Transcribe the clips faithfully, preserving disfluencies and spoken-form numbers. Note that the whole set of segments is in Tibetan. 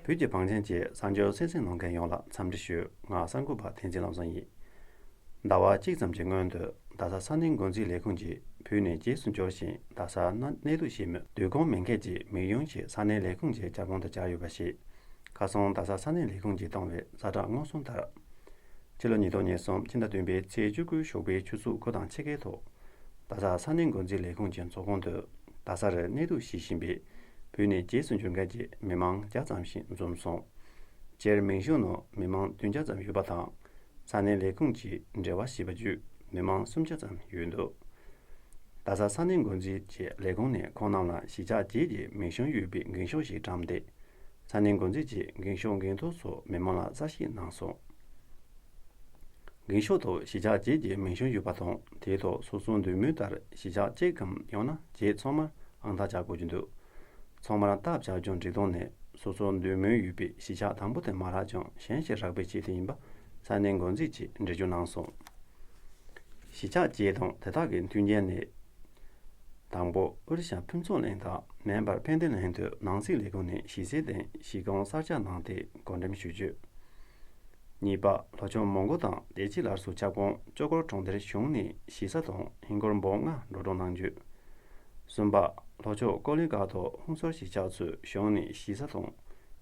བོད་ཀྱི་བང་ཆེན་གྱི་གསར་འགྱུར་གསན་གཟིགས་གནང་མཁན་ཡོངས་ལ་འཚམས་འདྲི་ཞུ། ང་གསར་འགོད་པ་བསྟན་འཛིན་ལམ་བཟང་ཡིན། ཟླ་བ་གཅིག་ཙམ་གྱི་སྔོན་དུ་རྡ་ས་ས་གནས་འགོ་འཛིན་ལས་ཁུངས་ཀྱིས་བོད་ནས་རྗེས་སུ་འབྱོར་ཞིང་རྡ་སར་གནས་སྡོད་བྱེད་མི་དུས་ཁོམ་མེད་མཁན་གྱི་མི་ཡོངས་ཀྱི་ས་གནས་ལས་ཁུངས་ཀྱི་བཅར་ཁང་དུ་བཅར་ཡོད་པ་ཞིག་ཁ་སང་རྡ་ས་ས་གནས་ལས་ཁུངས་ཀྱིས་བཏང་བའི་གསལ་བསྒྲགས་མངོན་སུམ་ལྟར། ཕྱི་ལོ་ཉིས་སྟོང་ཉེར་གསུམ་ཕྱི་ཟླ་བདུན་པའི་ཚེས་བཅུ་དགུ་ཞོགས་པའི་ཆུ་ཚོད་དགུ་དང་ཕྱེད་ཀའི་ཐོག་རྡ་ས་ས་གནས་འགོ་འཛིན་ལས་ཁུངས་ཀྱི་ཚོགས་ཁང་དུ་རྡ་ས་རུ་གནས་སྡོད་བྱེད་བཞིན་པའི་བོད་ནས་རྗེས་སུ་འབྱོར་མཁན་གྱི་མི་མང་བརྒྱ་ཙམ་ཞིག་འཛོམས་སོང་། སྤྱིར་མིང་གཞུང་ནང་མི་མང་བདུན་བརྒྱ་ཙམ་ཡོད་པ་དང་། ས་གནས་ལས་ཁུངས་ཀྱིས་འབྲེལ་བ་བྱས་པ་བརྒྱུད་མི་མང་སུམ་བརྒྱ་ཙམ་ཡོད་འདུག་རྡ་ས་ས་གནས་འགོ་འཛིན་གྱི་ལས་ཁུངས་ནས་ཁོང་རྣམས་ལ་གཞིས་ཆགས་བརྒྱད་ཀྱི་མིང་གཞུང་ཡོད་པའི་འགེངས་ཤོག་ཞིག་བཀྲམ་སྟེ། ས་གནས་འགོ་འཛིན་གྱིས་འགེངས་ཤོག་འགེངས་ཐོག་སོགས་མི་མང་ལ་གསལ་བཤད་གནང་སོང་། འགེངས་ཤོག་ཐོག་གཞིས་ཆགས་བརྒྱད་ཀྱི་མིང་གཞུང་ཡོད་པ་དང་དེའི་ཐོག་སོ་སོའི་འདོད་མོས་ལྟར་གཞིས་ཆགས་གཅིག་གམ་ཡང་ན་བརྒྱད་ཚང་མར་ཨང་རྟགས་རྒྱག་དགོས་ཀྱི་འདུག་ཚང་མར་རྟགས་བཅག་རྒྱུ་འགྲིག་སྟངས་ནི་སོ་སོའི་འདོད་མོས་ཡོད་པའི་གཞིས་ཆགས་དང་པོ་དེ་མ་རག་ཀྱང་གཞན་ཞིག་རག་པའི་ཆེད་དུ་ཡིན་པ་ས་གནས་འགོ་འཛིན་གྱིས་འགྲེལ་བརྗོད་གནང་སོང་། གཞིས་ཆགས་བཅས་དང་དེ་དག་གི་མཐུན་རྐྱེན་ནི། དང་པོ། ཨུ་རི་ཤ་ཕུན་ཚོགས་གླིང་དང་མེ་འབར་ཕན་བདེ་གླིང་དུ་ནང་སྲིད་ལས་ཁུངས་ནས་གཞི་རྩའི་སྟེང་གཞིས་ཁང་གསར་རྒྱག་གནང་སྟེ་བགོ་འགྲེམས་ཞུ་རྒྱུ། གཉིས་པ། ལྷོ་ཕྱོགས་མོན་གྷོ་དང་བདེ་སྐྱིད་སླར་གསོ་ཁྱབ་ཁོངས་ལྕོག་གུར་གྲོང་རྡལ་གཞུང་ནས་གཞིས་ས་དང་ཧིན་སྒོར་འབུམ་ལྔ་འགྲོ་གྲོན་གནང་རྒྱུ། གསུམ་པ། ལྷོ་ཕྱོགས་ཀོ་ལི་གྷལ་ཐོག་ཧུན་སུར་གཞིས་ཆགས་ཚོས་གཞུང་ནས་གཞིས་ས་དང་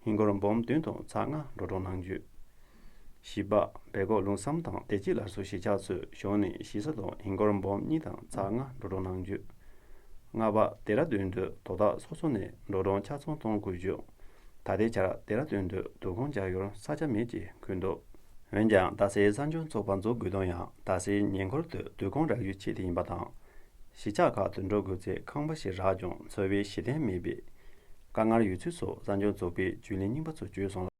ཧིན་སྒོར་འབུམ་བདུན་དང་ཚེག་ལྔ་འགྲོ་གྲོན་གནང་རྒྱུ། བཞི་པ། སྦེལ་ཀོབ་ལུང་བསམ་དང་བདེ་སྐྱིད་སླར་གསོ་གཞིས་ཆགས་ཚོས་གཞུང་ནས་གཞིས་ས་དང་ཧིན་སྒོར་འབུམ་གཉིས་དང་ཚེག་ལྔ་འགྲོ་གྲོན་གནང་རྒྱུ། ལྔ་པ། ལྡེ་ར་ལྡུན་དུ་དོ་བདག་སོ་སོ་ནས་འགྲོ་གྲོན་ཆ་ཚང་གཏོང་དགོས་རྒྱུ། ད་ལྟའི་ཆར་ལྡེ་ར་ལྡུན་དུ་སྡོད་ཁང་རྒྱག་ཡུལ་ས་ཆ་མེད་ཅེས་འཁོད་འདུག་འོན་ཀྱང་རྡ་སའི་གསར་འབྱོར་ཚོགས་པ་འཛུགས་དགོས་དོན་ཡང་རྡ་སའི་ཉེ་འཁོར་དུ་སྡོད་ཁང་རག་རྒྱུའི་ཆེད་དུ་ཡིན་པ་དང་། གཞིས་ཆགས་ཁག་ཏུ་འགྲོ་དགོས་ཚེ་ཁང་པ་ཞིག་རག་ཀྱང་འཚོ་བའི་གཞི་རྟེན་མེད་པས། དཀའ་ངལ་ཡོད་ཚུལ་སོགས་གསར་འབྱོར་ཚོགས་པའི་རྒྱུན་ལས་རྙིང་པ་ཚོས་བརྗོད་སོང་ལ།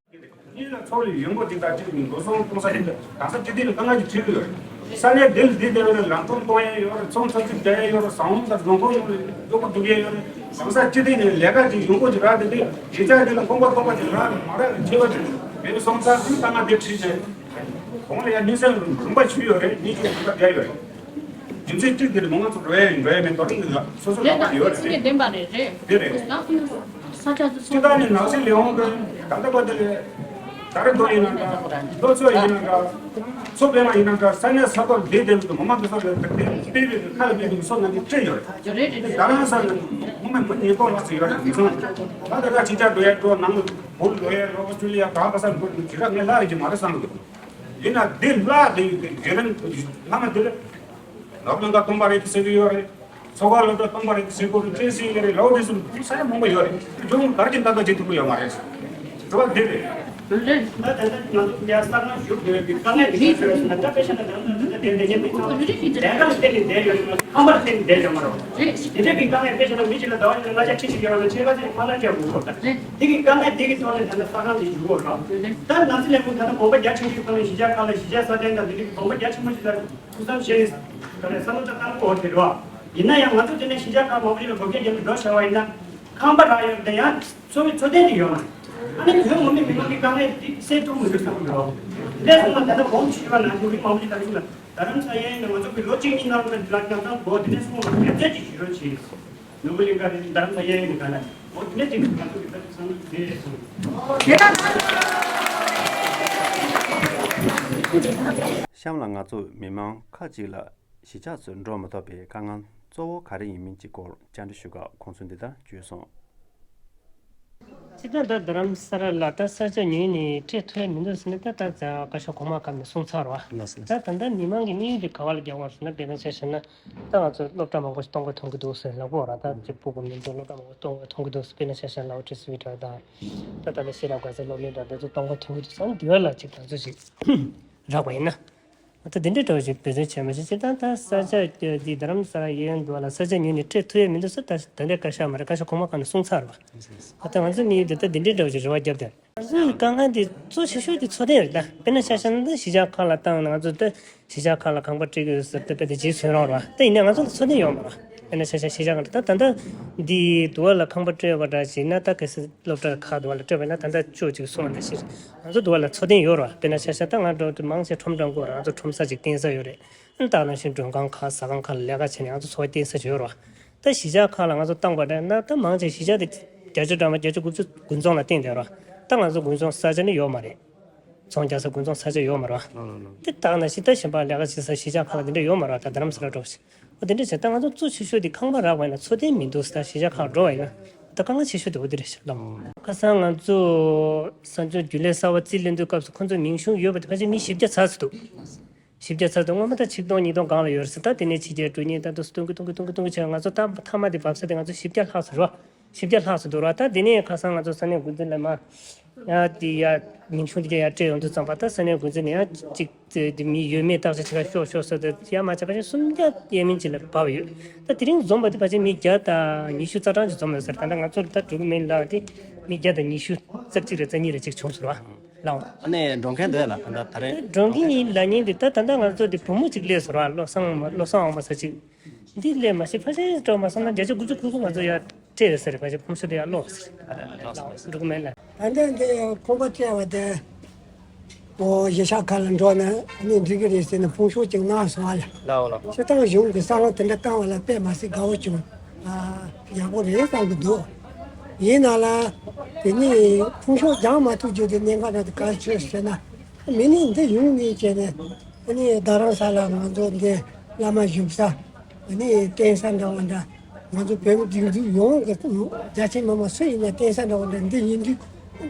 གཉིས་ལ་ཚོར་བའི་ཡོང་སྒོ་ཅིག་དང་གཅིག་ནི་འགྲོ་སོང་གཏོང་ས་ཡིན་ད་གང་ས་ཅི་ཐད་ནས་དཀའ་ངལ་ཅིག་འཕྲད་ཀྱི་ཡོད་རེད། ས་གནས་འདི་ལ་འདི་བསྡད་ཡོད་རེད། ལམ་སྟོན་གཏོང་ཡས་ཡོད་རེད། ཚོང་ཚོང་ཚིག་རྒྱག་ཡས་ཡོད་རེད། ཟ་འོང་དང་རྫོང་ཁོངས་ཡོད་རེད། སྤྲོ་པོ་སྒྲུབ་ཡས་ཡོད་རེད། གང་ས་ཅི་ཐད་ནས་ལས་ཀ་ཅིག་ཡོང་སྒོ་ཅིག་རག་དེ་འདི་གཞིས་ཆགས་འདི་ལ་ཁང་པ་ཐོག་པ་ཅིག་རག་མ་རག་ལ་ཁྱད་པར་ཅིག་མེད་པ་སོང་ཙང་དེ་དཀའ་ངལ་འདི་འཕྲད་བྱས། གོང་ལ་ཡ་དམིགས་བསལ་ལུང་པ་ཞུས་ཡོད་རེད། གཉིས་ཆུང་ཁ་བརྒྱབ་ཡོད་རེད། རྒྱུ་མཚན་གཅིག་དེ་ནི་མི་མང་ཚོ་འགྲོ་ཡ་ཡིན་འགྲོ་ཡ་མིན་དོ་རིང་ལ་སོ་སོ་ལ་བར་ཡོད་རེད། ཚིག་ལྡན་པ་རེད་རེད། དེ་རེད། ས་ཆ་སོ་སོ་སྤྱི་བཏང་ནས་ནང་སྲིད་ལས་ཁུངས་ཀྱི་ད་ལྟ་བར་དུ་ལས་ད་རེས་དོ་ཡིན་ན་འདྲ་སློབ་གསོ་ཡིན་ན་འདྲ་མཚོ་པད་མ་ཡིན་ན་འདྲ་ས་གནས་ས་ཐོག་བསྡད་བསྡད་ལུགས་མི་མང་དེ་ཚོ་ལ་དེ་སྤེལ་བའི་ཁ་ལ་མེད་པའི་སོ་ནང་གི་སྤྲད་ཡོད་རེད། རེད་རེད་རེད། ད་རང་ས་ནས་ངོ་མ་མི་ཉིས་སྟོང་ལྷག་ཙམ་ཡོད་རེད། མི་ཚང་ད་ལྟ་ལ་ཕྱི་རྒྱལ་འགྲོ་ཡ་འགྲོ་ནང་ལ་བོད་འགྲོ་ཡ་འགྲོ་ཨོ་སི་ཀྲི་ལི་ཡ་ག་ག་ས་འགྲོ་དེ་ག་ངས་ལྷག་ཡོད་ཀྱི་མ་རེད་བསམ་གི་འདུག་ཡིན་ན་འདི་ལ་དེ་དེ་རྒྱུན་རིང་ལྷ་མ་དེ་ལ་ནོར་ལོན་ག་སྟོང་པ་རེད་ཟེར་གི་ཡོད་རེད། ཚོགས་ཁག་སློབ་གྲྭ་སྟོང་པ་རེད་ཟེར་གི་རེད། ཁྲེ་སི་ཡོད་རེད། ལའོ་ཏེ་སི་ས་ཡ་མང་པོ་ཡོད་རེད། ཁྱོད་ག་རེ་ཅིག་ལྟ་ལྟ་བྱེད་ཐུབ་ཀྱི་ཡོད་མ་རེད། དྲི་བ་འདི་རེད། ད་ད་ལྟ་ང་ཚོ་ཡར་ས་ཁང་བཞུགས་དགོས་པའི་དཀའ་ངལ་འདི་ག་ཚོད་ཡོད་ཟེར་ན་ད་དཔེ་བཞག་ན་ད་ལྟ་ད་ལྟ་དེ་འདྲ་ཉེ་མི་ཚང་ལས་ཀ་ལ་བརྟེན་ནས་བསྡད་ཡོད་རེད། ཁང་པར་བརྟེན་ནས་བསྡད་ཡོད་མ་རེད། དེ་འདྲ་གི་དཀའ་ངལ་དཔེ་བཞག་ན་མི་གཅིག་ལ་ཟླ་བ་ནང་ལྔ་བརྒྱ་ཁྲི་གཅིག་ཡོད་ན་ཕྱེད་ཀ་ཅིག་ཁང་གླ་བྱས་དགོས་ཀྱི་རེད། དེ་གི་དཀའ་ངལ་དེ་གི་ཐོག་ནས་ད་ལྟ་ས་ཁང་དེ་བཞུགས་ཡོད་རེད། ད་ནང་སྲིད་ལས་ཁུངས་ད་ལྟ་གོང་པ་རྒྱ་ཆེན་པོའི་ཁོངས་ནས་གཞིས་ཆགས་ཁག་ལ་གཞིས་ཆགས་སྲ་བརྟན་དང་དེ་འདྲ་གི་གོང་པ་རྒྱ་ཆེན་པོ་ཞིག་ལ་ཐུགས་བསམ་བཞེས་ནས་ག་ལས་བསམ་བློ་ད་བཏང་དགོས་དེ་རེད་བ། ཡིན་ན་ཡང་ང་ཚོ་དེ་ནས་གཞིས་ཆགས་ཁག་མང་པོ་ཞིག་ལ་བོད་སྐད་རྒྱབ་ནས་འགྲོ་བྱ་བ་ཡིན་ན་ཁང་པ་རག་ཡོད་དེ་ཡང་འཚོ་བའི་འཚོ་རྟེན་དེ་ཡོད་མ་རེད། ཨ་ནི་དོན་ངོ་མའི་མི་མང་གི་དཀའ་ངལ་དེ་སེལ་ཐུབ་མི་འདུག་བསམ་གི་རེད་བ། དེ་སོང་ན་ད་ལྟ་གོང་ཞུས་པ་ནང་བཞིན་མི་མང་པོ་ཞིག་ད་རིང་ལ་རྡ་རམ་ས་ཡན་ནས་ང་ཚོ་གི་ལོ་གཅིག་གཉིས་ནང་ལ་འདི་ལ་ཉམས་ཐག་འགོ་དེ་ནས་སོང་བ་ཉམས་ཚད་ཅིག་ཞུ་རོགས་གྱིས། ནོར་བུ་གླིང་ག་རེ་རྡ་རམ་ས་ཡན་ནས་ག་ལ་འོ་དེ་ནས་དེ་ང་ཚོ་གི་ད་བསམ་བློ་དེ་སོང་། གཤམ་ལ་ང་ཚོས་མི་མང་ཁག་ཅིག་ལ་གཞིས་ཆགས་སུ་འགྲོ་མི་ཐུབ་པའི་དཀའ་ངལ་གཙོ་བོ་ག་རེ་ཡིན་མིན་གྱི་སྐོར་བཅར་འདྲི་ཞུས་སྐབས་ཁོང་ཚོས་འདི་ལྟར་བརྗོད་སོང་། སྤྱིར་བཏང་ད་རྡ་རམ་ས་ལ་ད་ས་ཆ་ཉོས་ནས་སྤྲད་ཐུབ་ཡ་མི་འདུག་ཟེར་ན་ད་ད་བཀའ་ཤག་གོང་མ་སྐབས་ནས་གསུངས་ཚར་བ། ལགས་སོ། ད་ད་ལྟ་མི་མང་གི་དམིགས་ཡུལ་དེ་ག་བ་ལ་རྒྱག་དགོས་ཟེར་ན་དཔེར་ན་ཆ་བཞག་ན་ད་ང་ཚོ་སློབ་གྲྭ་མང་པོ་ཞིག་གཏོང་དགོས་མཐོང་གི་འདུག་ཟེར་ལབ་དགོས་ར། ད་ཅིག་སྤུ་གུ་མི་འདུག་སློབ་གྲྭ་མང་པོ་གཏོང་དགོས་མཐོང་གི་འདུག་ཟེར། དཔེར་ན་ཆ་བཞག་ན་ཨོ་ཊི་སི་ཝི་འདྲ་ད་ད་ལྟ་ལས་སེ་ར་དགའ་ཚལ་སློབ་གླིང་འདྲ་དེ་ཚོ་གཏོང་དགོས་མཐོང་གི་འདུག་ཟེར། འདི་བ་ལ་ཅིག་ད་ཚོད་ཅིག་རག་པ་ཡིན་ན། ད་དེ་འདྲའི་འདྲ་བོ་ཞིག་འབད་བརྩོན་བྱས་མ་ཤེས་ཅི་ད་ལྟ་ས་ཆ་འདི་རྡ་རམ་ས་ལ་གཡས་གཡོན་འདུག་ལ་ས་ཆ་ཉོས་ནས་སྤྲད་ཐུབ་ཡས་མི་འདུག་ཟེར། ད་ད་ལྟའི་བཀའ་ཤག་མ་རེད། བཀའ་ཤག་གོང་མ་ཁང་ནས་གསུངས་ཚར་བ། ད་ལྟ་ང་ཚོ་ནི་འདི་ལྟ་འདི་འདྲའི་འདྲ་བོ་ཞིག་རེ་བ་བརྒྱབ་སྟེ། ང་ཚོའི་དཀའ་ངལ་འདི་གཙོ་ཆེ་ཤོས་འདི་འཚོ་རྟེན་རེད། ད་དཔེར་ན་ཆ་བཞག་ན་ད་གཞིས་ཆགས་ཁག་ལ་བཏང་ན་ང་ཚོ་ད་གཞིས་ཆགས་ཁག་ལ་ཁང་པ་སྤྲད་དགོས་ཟེར་ད་དཔེ་ད་རྗེས་ཟོན་རོགས་རེད་བ། ད་ཡིན་ནའི་ང་ཚོ་ལ་འཚོ་རྟེན་ཡོད་མ་རེད། དཔེར་ན་ཆ་བཞག་གཞིས་ཆགས་ཁག་ད་ད་ད་འདི་འདུག་ལ་ཁང་པ་སྤྲད་པ་འདྲ་ཞིག་ན་ད་གལ་སྲིད་སློབ་གྲྭ་ཁག་འདུག་ལ་སྤྲད་པ་ཡིན་ན་ད་ད་ཅོ་ཅིག་གསུངས་པ་འདྲ་ཞིག་ང་ཚོ་འདུག་ལ་འཚོ་རྟེན་ཡོད་རེད་བ། དཔེར་ན་ཆ་བཞག་ད་ང་འགྲོ་དུས་མང་ཆེ་ཁྲོམ་འགྲམ་སྐོར་རང་ཚོ་ཁྲོམ་ས་ཅིག་བརྟེན་ས་ཡོད་རེད། ད་ནང་བཞིན་མགྲོན་ཁང་ཁག་ཟ་ཁང་ཁག་ལ་ལས་ཀ་བྱས་ནས་ང་ཚོ་འཚོ་བ་བརྟེན་ས་ཅིག་ཡོད་རེད་བ། ད་གཞིས་ཆགས་ཁག་ལ་ང་ཚོ་བཏང་པ་འདྲ་ན་ད་མང་ཆེ་གཞིས་ཆགས་དེ་ བརྒྱད་ཅུ་གྲངས་མ་བརྒྱད་ཅུ་དགུ་བཅུ་དགུན་ཚོང་ལ་བརྟེན་བསྡད་རོགས། ད་ང་ཚོ་དགུན་ཚོང་ས་ཆ་ནི་ཡོད་མ་རེད། ཚོང་རྒྱག་ས་དགུན་ཚོང་ས་ཆ་ཡོད་མ་རེད་བ། དེ་དག་ན་ཞིག་ད་གཞན་པ་ལས་ཀ་བྱེད་ས་གཞིས་ཆགས་ཁག་ལ་དེ་འདྲ་ཡོད་མ་རེད་བ། ད་རྡ་རམ་ས་ལ་འགྲོ་ཞིག་འོ་དེ་འདྲ་བྱས། ད་ང་ཚོ་གཙོ་ཆེ་ཤོས་དེ་ཁང་པ་རག་པ་ཡིན་ན་འཚོ་རྟེན་མི་འདུག་ད་གཞིས་ཆགས་ཁག་འགྲོ་བ་ཡིན་ན་ད་དཀའ་ངལ་ཆེ་ཤོས་དེ་འོ་དེ་རེད་ཤག་ལགས། ཁ་སང་ང་ཚོ་ས་མཚམས་རྒྱུན་ལས་གསར་པ་རྩིས་ལེན་དུས་སྐབས་སུ་ཁོ་ཚོ་མིང་གཞུང་ཡོད་པ་དེ་ཕལ་ཆེར་མི་བཞི་བརྒྱ་ཚར་ཙམ་འདུག་བཞི་བརྒྱ་ཚར་ཙམ། སྔོན་མ་ད་ཆིག་སྟོང་ཉིས་སྟོང་སྒང་ལ་ཡོད་རེད་ཟེར། ད་དེ་ནས་ཕྱི་རྒྱལ་འགྲོ་མཁན་ད་དུང་སྟོང་གི་སྟོང་གི་སྟོང་གི་བྱས། ང་ཚོ་ད་མཐའ་མ་དེ་བབས་ས་དེ་ང་ཚོ་བཞི་བརྒྱ་ལྷག་ཙམ་རེད་བ། བཞི་བརྒྱ་ལྷག་ཙམ་འདུག་ར། ད་དེ་ནས་ཁ་སང་ང་ཚོ་ས་གནས་འགོ་འཛིན་ལ་མ་ཡ་དེ་ཡ་མིང་གཞུང་དེ་ག་ཡ་སྤྲད་ཡོང་དུས་ཙམ་པ། ད་ས་གནས་འགོ་འཛིན་ནས་ཡ་གཅིག་དེ་མི་ཡོད་མེད་བརྟག་དཔྱད་བྱེད་ག་ཤོག་ཤོག་ཟེར་དུས། ཡ་མ་ཆ་ཁ་ཤས་སུམ་བརྒྱ་ཡས་མས་ཅིག་ལ་བབས་ཡོད། ད་དེ་རིང་འཛོམས་པ་དེ་ཕལ་ཆེར་མི་བརྒྱ་དང་ཉི་ཤུ་རྩ་གྲངས་ཅིག་འཛོམས་ཡོད་ཟེར། ད་ལྟ་ང་ཚོར་ད་འགྲོ་གི་མིན་ལབ་དེ་མི་བརྒྱ་དང་ཉི་ཤུ་རྩ་གཅིག་རེ་རྩ་གཉིས་རེ་ཅིག་བྱུང་ཟེར་བ་ལགས། ཨ་ནི་འགྲོ་མཁན་འདུག་ལ། ད་ལྟ་ད་རེས་འགྲོ་མཁན་ཡིན་ལབ་མཁན་དེ་ད་ད་ལྟ་ང་ཚོ་དེ་བུ་མོ་གཅིག་སླེབས་སོང་ར། བློ་བཟང་བློ་བཟང་འོག་མ་ཟེར་ཅིག་འདི་སླེབས་མ་ཤེས། ཕལ་ཆེར་འགྲོ་མ་སོང་ན་བརྒྱ་ཆ་དགུ་བཅུ་གོ་དགུ་ང་ཚོ་ཡར་སྤྲད་ཡོད་ས་རེད། ཕལ་ཆེར་བུ་མོ་ཚོ་དེ་ཡར་སླེབས་ས་རེད། འགྲོ་གི་མེད་ལ། ད་ལྟ་འདི་ཁང་པ་སྤྲད་པ་དེ་འོ་གཞིས་ཆགས་ཁག་ལ་འགྲོ་ན་ཨ་ནི་འགྲིག་གི་རེད་ཟེར་ནས་ཕོང་ཤོག་ཅིག་གནང་སོང་བ་ལ། ལའོ་ལའོ། སྤྱིར་བཏང་གཞུང་གི་བསམ་བློ་དེ་འདྲ་བཏང་བ་ལ་དཔེ་མ་སྲིད་དགའ་བོ་བྱུང་། ཨ་ཡག་པོ་རེད་བསམ་གི་འདུག་ཡིན་ན་ལ་དེ་ནི་ཕོང་ཤོག་རྒྱག་མ་ཐུབ་རྒྱུ་དེ་གནད་འགག་རེད། ག་རེ་བྱས་ཟེར་ན་མི་ནི་འདི་ཡོང་ནས་བྱས་ནས་ཨ་ནི་རྡ་རམ་ས་ལ་ང་ཚོ་འདི་བླ་མ་བཞུགས་ས་ཨ་ནི་རྟེན་ས་འདྲ་བ་འདྲ། ང་ཚོ་བོད་མི་སྒྲིག་འཛུགས་ཡོངས་ཀྱི་རྒྱ་ཆེ་མི་མང་སུ་ཡིན་ན་བརྟེན་ས་འདྲ་བོ་འདྲ་འདི་ཡིན་དུས།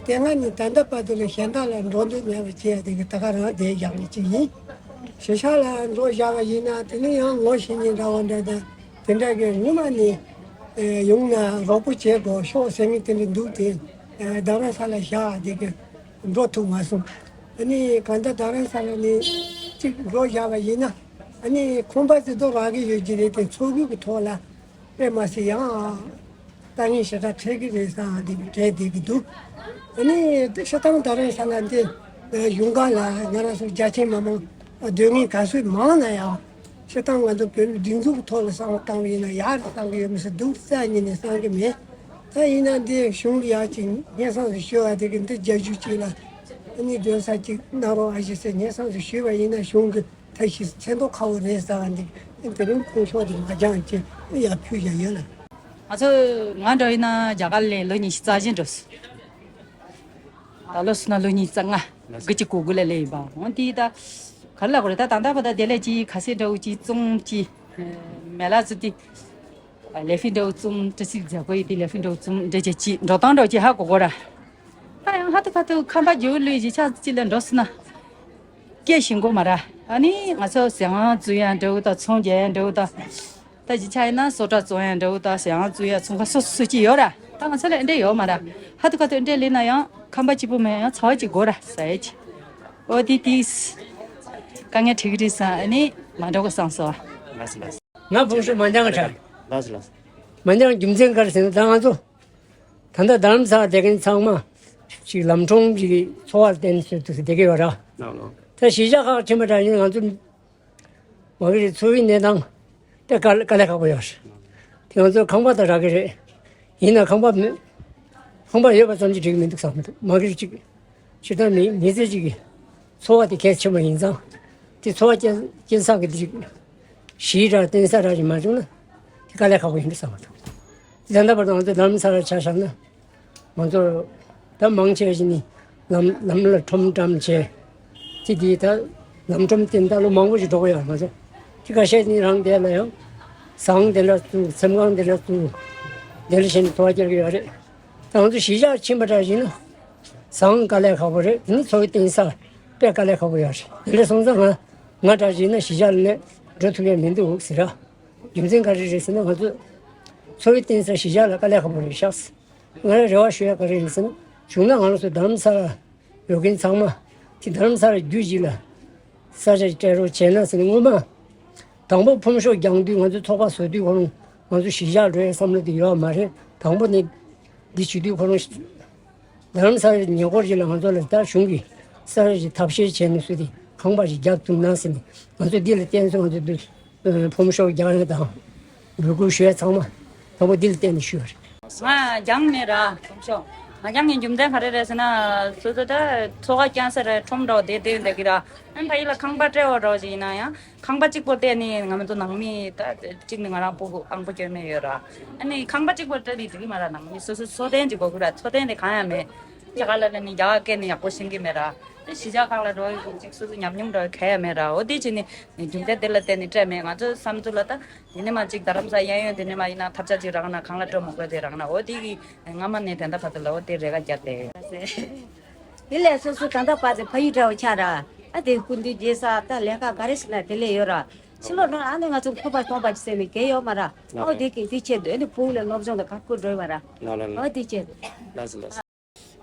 དེ་སྔ་ནས་ད་ལྟ་བར་དུ་ལ་གཞན་དག་ལ་འགྲོ་འདོད་མེད་པ་བྱས་ཡ་དེ་གི་ད་ག་རང་བསྡད་བཞག་ནི་གཅིག་ཡིན། གཞིས་ཆགས་ལ་འགྲོ་བཞག་པ་ཡིན་ན་དེ་ནི་ཡང་ངོ་ཤེས་མཁན་འདྲ་བོ་འདྲ་དང་དེ་འདྲ་གི་ངོ་མ་ནས་ཡོང་ན་རོགས་པ་བྱེད་དགོས་ཤོག་ཟེར་མཁན་དེ་འདྲ་འདུག་དེ་རྡ་རམ་ས་ལ་བཞག་དེ་གི་འགྲོ་ཐུབ་མ་སོང་། ཨ་ནི་གང་ལྟར་རྡ་རམ་ས་ལ་ནས་གཅིག་འགྲོ་བཞག་པ་ཡིན་ན་ཨ་ནི་ཁང་པ་ཟེར་དུས་རག་གི་ཡོད་ཀྱི་རེད་དེ་འཚོ་གོས་ཀྱི་ཐོག་ལ། དཔེ་མ་སྲིད་ཡང་ལྟ་ངན་ཞེ་དྲག་འཕྲད་ཀྱི་རེད་བསམ་འདི་འདྲ་བསྡད་ཀྱི་འདུག་ཨ་ནི་སྤྱིར་བཏང་རྡ་རམ་ས་ལ་འདི་གཞུང་སྒང་ལ་ང་རང་ཚོ་རྒྱ་ཆེ་མི་མང་སྡོད་མཁན་ག་ཚོད་མང་ན་ཡང་སྤྱིར་བཏང་ང་ཚོ་བོད་མི་སྒྲིག་འཛུགས་ཀྱི་ཐོག་ལ་བསམ་བློ་བཏང་བ་ཡིན་ན་ཡག་རེད་བསམ་གྱི་ཡོད་མི་སྲིད་འདུག་རྩ་ཉིད་ནས་བསམ་གྱི་མེད། ད་ཡིན་ན་འདི་གཞུང་ལ་ཡག་ཅིག་སྙན་སེང་ཞུ་བ་དེ་གི་འདི་རྒྱ་གཞུང་གཅིག་ལ་ཨ་ནི་སྡོད་ས་གཅིག་གནང་རོགས་ཨ་ཞེས་ཟེར་སྙན་སེང་ཞུས་པ་ཡིན་ན་གཞུང་གི་ད་ཞིག་མཚན་ཐོ་ཁ་བོ་རེད་ཟེར་བ་འདི་དེ་རིང་ཕུང་ཤོག་དེ་མ་སྦྱངས་ཅེས་ཡར་ཕུལ་བཞག་ཡོད་ལ། ང་ཚོ་ང་འདྲ་ཡིན་ན་རྒྱ་གར་ལ་ལོ་ཉི་ཤུ་རྩ་བཞི་འགྲོ་སོང་། ད་ལོ་སོང་ན་ལོ་ཉི་ཤུ་རྩ་ལྔ་དགུ་བཅུ་གོ་དགུ་ལ་སླེབས་ཡིན་པ། འོན་ཏེ་ད་ག་རེ་ལབ་དགོས་རེད། ད་ད་ལྟ་བར་དུ་དེ་ལས་ཅིག་ཁ་ཟས་འདྲ་བོ་ཅིག་བཙོང་ཅིག་མེ་ལ་ཚུ་དེ་ལས་ཕི་འདྲ་བོ་བཙོང་ཏི་སི་མཛད་སྒོ་ཡིན་དེ་ལས་ཕི་འདྲ་བོ་བཙོང་འདྲ་ཅིག་ཅིག་འགྲོ་སྟངས་འདྲ་བོ་ཅིག་ཧ་གོ་གོ་ར། ད་ཡང་ཧ་ཐུ་ཁ་ཐུ་ཁམས་པ་རྒྱུག་ལུས་གཞིས་ཆགས་གཅིག་ལ་འགྲོ་སྲིད་ན་སྐད་ཤེས་དགོས་མ་ར། ཨ་ནི་ང་ཚོ་ཟ་ཁང་བཙུགས་ཡ་འདྲ་བོ་དང་ཚོང་རྒྱག་ཡ་འདྲ་བོ་དང་། ད་གཞིས་ཆགས་ཡིན་ན་བཟོ་གྲྭ་བཙོང་ཡ་འདྲ་བོ་དང་ཟ་ཁང་བཙུགས་ཡ་ཚོང་ཁང་སོ་སོ་སོ་གཅིག་ཡོད་ར། ད་ང་ཚོ་ལ་ཨེ་འདྲ་ཡོད་མ་ར། ཧ་ཐུ་ཁ་ཐུ་ཨེ་འདྲ་ལས་ན་ཡང་ཁམས་པ་གཅིག་པུ་མིན་ཡང་ཚ་བ་གཅིག་དགོས་ར་ཟ་ཡ་གཅིག་འོ་དེ་དེ་དཀའ་ངལ་འཕྲད་ཀྱི་རེད་བསམ་ཨ་ནི་མ་འགྲོ་གི་བསམ་སོང་། ལགས་སོ་ལགས་སོ། ང་ཕུང་ཤོག་མ་འགྱངས་དྲ། ལགས་སོ་ལགས་སོ། མ་འགྱངས་རྒྱུ་མཚན་ག་རེ་ཟེར་ན་ད་ང་ཚོ་ད་ལྟ་རྡ་རམ་ས་ལ་བསྡད་མཁན་ཚང་མ་ཅིག་ལམ་གྲོན་ཅིག་འཚོ་བར་བརྟེན་ཟེར་དུས་བསྡད་ཀྱི་ཡོད་ར། ལགས་ལགས། ད་གཞིས་ཆགས་ཁག་ཕྱིན་པ་འདྲ་ཡིན་ང་ཚོ་མ་གི་རེད། འཚོ་བའི་གནས་སྟངས་དེ་དཀའ་དཀའ་ལས་ཁག་པོ་ཡོད་རེད། དེ་ང་ཚོ་ཁང་པ་དང་རག་གི་རེད། ཡིན་ན་ཁང་པ་མེད། ཁང་པ་ཡོད་པ་ཙམ་གྱིས་འགྲིག་གི་མི་འདུག་བསམ་གྱི་འདུག་མ་གི་རེད་ཅིག་སྤྱིར་བཏང་མི་མི་ཚེ་གཅིག་གི་འཚོ་བ་དེ་གལ་ཆེན་པོ་ཡིན་ཙང་། དེ་འཚོ་བ་སྐྱེལ་སྐྱེལ་ས་གི་དེ་ཅིག་གཞིས་ར་བརྟེན་ས་ར་ཞིག་མ་བྱུང་ན་དེ་དཀའ་ལས་ཁག་པོ་ཡིན་འགྲོ་བསམ་གྱི་འདུག་དེ་ད་ལྟ་བར་དུ་ང་ཚོ་རྡ་རམ་ས་ལར་ཆ་བཞག་ན་ང་ཚོ་ད་མང་ཆེ་བ་ཞིག་ནི་ལམ་ལམ་ལ་ཁྲོམ་བཀྲམ་བྱས། དེ་དེ་ད་ལམ་ཁྲོམ་དེ་ད་ལོ་མང་པོ་ཞིག་འགྲོ་གི་ཡོད་ང་ཚོ། དེ་ཁ་ཤས་ནི་རང་དེ་ལ་ཡང་ཟ་ཁང་དེ་འདྲ་བཙུགས། ཚེམ་ཁང་དེ་འདྲ་བཙུགས། དེ་འདྲ་བྱས་ནས་འཚོ་བ་སྐྱེལ་གི་ཡོད་རེད། ད་ང་ཚོ་གཞིས་ཆགས་ཕྱིན་པ་འདྲ་ཞིག་ན་ཟ་ཁང་དཀའ་ལས་ཁག་པོ་རེད། དེ་ནི་འཚོ་བའི་གཏིང་ས་དཔེ་དཀའ་ལས་ཁག་པོ་ཡོད་རེད། དེ་འདྲ་སོང་ཙང་ང་ང་འདྲ་ཞིག་ན་གཞིས་ཆགས་ལ་འགྲོ་ཐུབ་ཡ་མི་འདུག་ཟེར་ར། རྒྱུ་མཚན་ག་རེ་རེད་ཟེར་ན་ང་ཚོ་འཚོ་བའི་གཏིང་ས་གཞིས་ཆགས་ལ་དཀའ་ལས་ཁག་པོ་རེད་ཤག་ང་རང་རེ་བ་ཞུ་ཡ་ག་རེ་ཡིན་ཟེར་ན་བྱུང་ན་ང་རང་ཚོ་རྡ་རམ་ས་ལ་ཡོད་མཁན་ཚང་མ་དེ་རྡ་རམ་ས་ལ་རྒྱུད་གཅིག་ལ་ས་ཆ་ཞིག་སྤྲད་རོགས་བྱས་ན་ཟེར་ནས་སྔོན་མ་དང་པོ་ཕོམ་ཤོག་རྒྱག་དུས་ང་ཚོ་ཚོགས་པ་བཟོ་དུས་ཁོ་རང་ང་ཚོ་གཞིས་ཆགས་འགྲོ་ཡའི་བསམ་བློ་དེ་ཡོད་མ་རེད། དང་པོ་ནས་འདི་བྱེད་དུས་ཁོ་རང་རྡ་རམ་ས་ལའི་ཉེ་འཁོར་ཞིག་ལ་ང་ཚོ་ལ་ད་གཞུང་གིས་ས་ཆ་ཞིག་ཐབས་ཤེས་བྱས་ནས་སུ་དེ་ཁང་པ་ཞིག་རྒྱག་ཐུབ་ན་ཟེར་ནས་ང་ཚོ་འདི་ལ་བརྟེན་སོང་། ང་ཚོ་འདི་ཕོམ་ཤོག་རྒྱག་ཡ་དང་འབོད་སྐུལ་ཞུ་ཡ་ཚང་མ་དང་པོ་འདི་ལ་བརྟེན་ནས་ཞུས་པ་རེད། ང་རྒྱང་མེད་ར་ཕོམ་ཤོག་ང་རང་གི་རྒྱུ་མཚན་ག་རེ་རེད་ཟེར་ན། སོ་སོ་ད་འཚོ་བ་སྐྱེལ་ས་རེད། ཁྲོམ་འདྲ་བོ་དེ་དེ་འདྲ་གི་ར། ཨ་ནི་ཕ་ཡུལ་ལ་ཁང་པ་སྤྲད་འོ་འདྲ་བོ་ཞིག་ཡིན་ན་ཡང་། ཁང་པ་གཅིག་པོ་བལྟས་ནས་ང་མི་ཚོ་ནང་མི་ད་གཅིག་ནི་ང་རང་སྤུ་གུ་ཨང་པོ་སྐྱོན་མེད་ཡོད་ར། ཨ་ནི་ཁང་པ་གཅིག་པོ་སྤྲད་དེ་འགྲིག་གི་མ་ར། ནང་མི་སོ་སོ་འཚོ་རྟེན་གཅིག་དགོས་ཀྱི་ར། འཚོ་རྟེན་དེ་གང་ཡང་མེད། རྒྱ་གར་ལ་ལ་ནི་རྒྱ་གར་སྐད་ནི་ཡག་པོ་ཤེས་ཀྱི་མེད་ར། དེ་གཞིས་ཆགས་ཁག་ལ་འགྲོ་ཡི་གཅིག་སོ་སོ་ཉམས་མྱོང་འདྲ་བོ་གང་ཡང་མེད་ར། འོ་དེ་བྱས་ནས་རྒྱུ་མཚན་དེ་ལ་བརྟེན་ནས་སྤྲད་མེད། ང་ཚོའི་བསམ་ཚུལ་ལ་ད། དེ་ནས་མ་གཅིག་རྡ་རམ་ས་གཡས་གཡོན་དེ་ནས་མ་ཡིན་ན་ཐབས་ཆག་ཅིག་རག་ན། ཁང་གླ་སྤྲོད་མི་དགོས་དེ་རག་ན། འོ་དེ་གི་སྔ་མ་ནས་དེ་འདྲ་བར་དུ་ལ་འོ་དེ་རེ་ཁ་རྒྱབ་སྟེ། དེ་ལས་སོ་སོ་ད་ལྟ་བར་དུ་ཕ་ཡུལ་འདྲ་བོ་ཆགས་ར། ཨ་དེ་སྐུ་མདུན་རྗེས་ས་ད་ལས་ཀ་ག་རེ་ཟེར་ན་དེ་ལས་ཡོད་ར། ཕྱི་ལོགས་འགྲོ་ན་ཨ་ནི་ང་ཚོ་ཁོ་པ་སྟོང་པ་ཅིག་ཟེར་ནས་གལ་ཡོད་མ་ར། ཨོ་དེ་གི་དེ་ཆེད་དུ་ཨ་ནི་བུ་ལ་སློབ་སྦྱོང་དང་ཁ་ཁུར་འགྲོ་བ་ར། ལགས་ལགས་ལགས། ཨོ་དེ་ཆེད་དུ། ལགས་སོ་ལགས་སོ།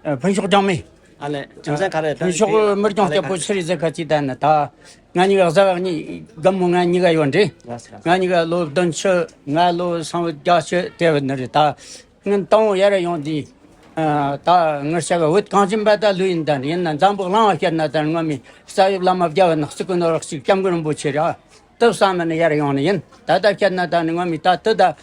ཨ། ཕུན་ཤོག་ལྗང་མི། ཨ་ལས། རྒྱུ་མཚན་ག་རེ། ཕུན་ཤོག་མི་རྒྱང་སྐྱ་པོ་ཆི་རེད་ཟེར་ག་ཅིག་ད་ནི་ད། ང་གཉིས་ཀ་བཟའ་བ་གཉིས་རྒན་མོ་ང་གཉིས་ཀ་ཡོད་འདྲ། ང་གཉིས་ཀ་ལོ་བདུན་ཅུ། ང་ལོ་སང་བརྒྱད་ཅུ་དེ་བ་ནི་རེད་ད། ངན་དང་བོ་ཡར་ཡོང་དུས། ཨ། ད་ངར་ཤ་ག་བོད་གངས་ཅན་པ་ད་ལུས་ཡིན་ད་ཡིན་ན་འཛམ་བུ་གླིང་བ་བཤད་ན་ད་ངོ་མི་ས་ཡོབ་བླ་མ་བརྒྱ་བ་ནག་སི་ཀུན་ནོ་རག་ཅིག་སྐྱབས་མགོན་རིན་པོ་ཆེ་ར། ཏུ་བསམ་མི་ནི་ཡར་ཡོང་ནི་ཡིན། ད་ལྟ་བཤད་ན་ད་ནི་ངོ་མི་ད་ཏུ་ད།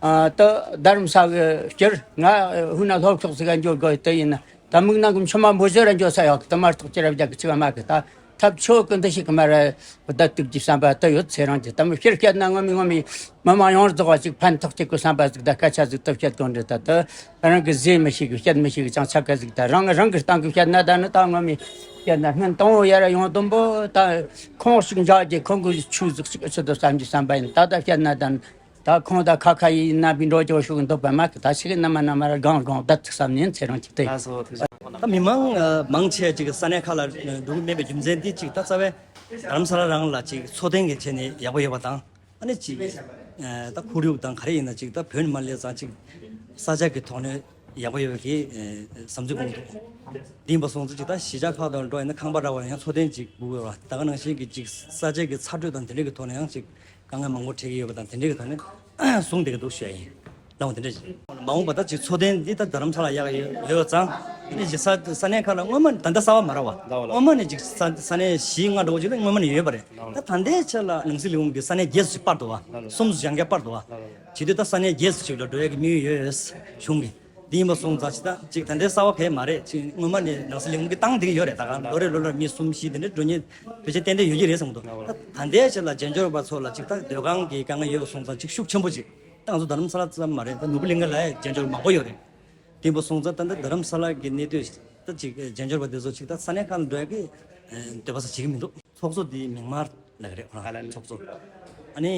ཨ། ད་རྡ་རམ་ས་གི་སྤྱིར་ང་ཧུ་ན་ལྷོ་ཕྱོགས་སུ་ག་འགྱོ་དགོས་དེ་ཡིན་ན། ད་མིག་ནང་གི་མཆི་མ་འབོ་ཞོར་ར་འགྱོ་ས་ཡོད་གི། དུ་མ་ཐོག་ཅི་ར་བརྒྱབ་གི་ཚིག་མ་གི་ད་ཐབས་ཆོ་གི་འདི་ཞིག་གི་མ་ར་བདག་ཏུག་གི་བསམ་པ་ད་ཡོད་ཚེ་རང་གི་ད་མི་སྤྱིར་བཤད་ན་ངོ་མི་ངོ་མི་མི་མང་ཡོངས་རྫོགས་པ་ཅིག་ཕན་ཐོགས་ཅིག་གི་བསམ་པ་ཟིག་ད་སྐད་ཆ་ཟིག་ད་བཤད་དགོས་འདྲི་ད་ད་རང་གི་ཟས་མི་ཤེས་གི་བཤད་མི་ཤེས་གི་ཅང་ཆ་ག་ཟིག་ད་རང་རང་གི་སྟེང་གི་བཤད་ན་ད་ནི་ད་ངོ་མི་བཤད་ན་སྔོན་དང་བོ་ཡར་ཡོང་དུམ་པོ་ད་ཁོང་ཞིག་འཇགས་ཀྱི་ཁོང་གི་ཆུ་ཟིག་ཅིག་ཨ་ཆུ་ད་བསམ་གི་བསམ་པ་ཡིན། ད་ད་བཤད་ན་ད་ནི། ད་ཁོང་ད་ཁ་ཁ་ཡིན་ན་བི་འགྲོ་ཅོ་ཤུགས་འདུག་པ་མ་གི་ད་ཞིག་ན་མ་ན་མ་ར་གང་གང་ད་ཚིག་བསམ་ཉན་ཚེ་རང་གི་དེ། ལགས་སོ། ཐུགས་རྗེ་ཆེ། ད་མི་མང་མང་ཆེ་ཅིག་ས་གནས་ཁག་ལ་འགྲོ་གི་མེད་པའི་རྒྱུ་མཚན་དེ་ཅིག་ད་རྩ་བའི་རྡ་རམ་ས་ལ་རང་ལ་ཅིག་འཚོ་རྟེན་གྱི་ཆེད་ནས་ཡག་པོ་ཡོད་པ་དང་། ཨ་ནི་ཅིག་ད་ཁོར་ཡུག་དང་ག་རེ་ཡིན་ན་ཅིག་ད་བོད་ནས་མ་སླེབས་ཙང་ཅིག་ས་ཆ་གི་ཐོག་ནས་ཡག་པོ་ཡོད་པའི་གི་བསམ་ཚུལ་གོང་དུ་འདི་ཡིན་པ་སོང་ཙང་ཅིག་ད་གཞིས་ཆགས་ཁག་ཏུ་འགྲོ་ཡིན་ན་ཁང་པ་རག་པ་ཡང་འཚོ་རྟེན་ཅིག་དགོས་པ་ད་ག་ནང་བཞིན་གི་ཅིག་ས་ཆ་གི་ཚ་དྲོད་དང་དེ་འདྲ་གི་ཐོག་ནས་ཡང་ཅིག་དཀའ་ངལ་མང་པོ་འཕྲད་ཀྱི་ཡོད་པ་དང་དེ་འདྲ་གི་ཐོག་ནས་གསུངས་བསྡད་ཀྱི་འདུག་ཞུ་ཡ་ཡིན། ལའང་དེ་འདྲ་ཞིག་མ་འོངས་པ་ད་ཅིག་འཚོ་རྟེན་འདི་ད་རྡ་རམ་ས་ལ་ཡག་ཡོད་ཡོད་ཙང་ཨ་ནི་ཅིག་ས་ས་གནས་ཁག་ལ་སྔོན་མ་ད་ལྟ་གསར་པ་མ་རེད་བ། སྔོན་མ་ནས་ཅིག་ས་ས་གནས་བཞི་ལྔ་འདྲ་བོ་ཅིག་ལ་སྔོན་མ་ནས་ཡོད་པ་རེད། ད་ད་ལྟའི་ཆ་ལ་ནང་སྲིད་ལས་ཁུངས་ཀྱིས་ས་གནས་བརྒྱད་ཙམ་ཞིག་སྤར་འདུག་བ། གསུམ་ཙམ་ཞིག་ཡང་བསྐྱར་སྤར་འདུག་བ། བྱེད་དུས་ད་ས་གནས་བརྒྱད་ཙམ་ཞིག་ལ་འགྲོ་ཡ་གི་དམིགས་ཡུལ་ཡོད་གཞུང་གིས། འདི་ཡིན་པ་སོང་ཙང་ཅིག་ད་ཅིག་ད་ལྟའི་གསར་པ་གས་མ་རེད། ཅིག་སྔོན་མ་ནས་ནང་སྲིད་ལས་ཁུངས་ཀྱིས་བཏང་བསྡད་ཀྱི་ཡོད་རེད། ད་ག་ལོ་རེ་ལོ་ལ་མི་གསུམ་བཞི་དེ་འདྲ་འགྲོ་མཁན་བེད་སྤྱོད་ཏན་ཏན་ཡོད་ཀྱི་རེད་བསམ་གྱི་འདུག་ད་ད་ལྟའི་ཆ་ལ་རྒྱན་འབྱོར་པ་ཚོ་ལ་ཅིག་ད་སྡོད་ཁང་གི་དཀའ་ངལ་ཡོད་པ་སོང་ཙང་ཅིག་ཤུགས་ཆེན་པོ་ཅིག་ད་ང་ཚོ་རྡ་རམ་ས་ལ་ཙམ་མ་རེད། ད་ནོར་བུ་གླིང་ག་ལ་ཡང་རྒྱན་འབྱོར་མང་པོ་ཡོད་རེད། དེ་ཡིན་པ་སོང་ཙང་ད་ལྟ་རྡ་རམ་ས་ལ་གི་གནས་སྡོད་ད་ཅིག་རྒྱན་འབྱོར་པ་དེ་ཚོ་ཅིག་ད་ས་གནས་ཁག་ལ་འགྲོ་ཡ་གི་འདོད་པ་ས་བྱེད་ཀྱི་མི་འདུག་ཚོགས་གཙོ་དེ་མིག་དམར་ལགས་རེད། ཁོ་རང་ཚོགས་གཙོ། ཨ་ནི་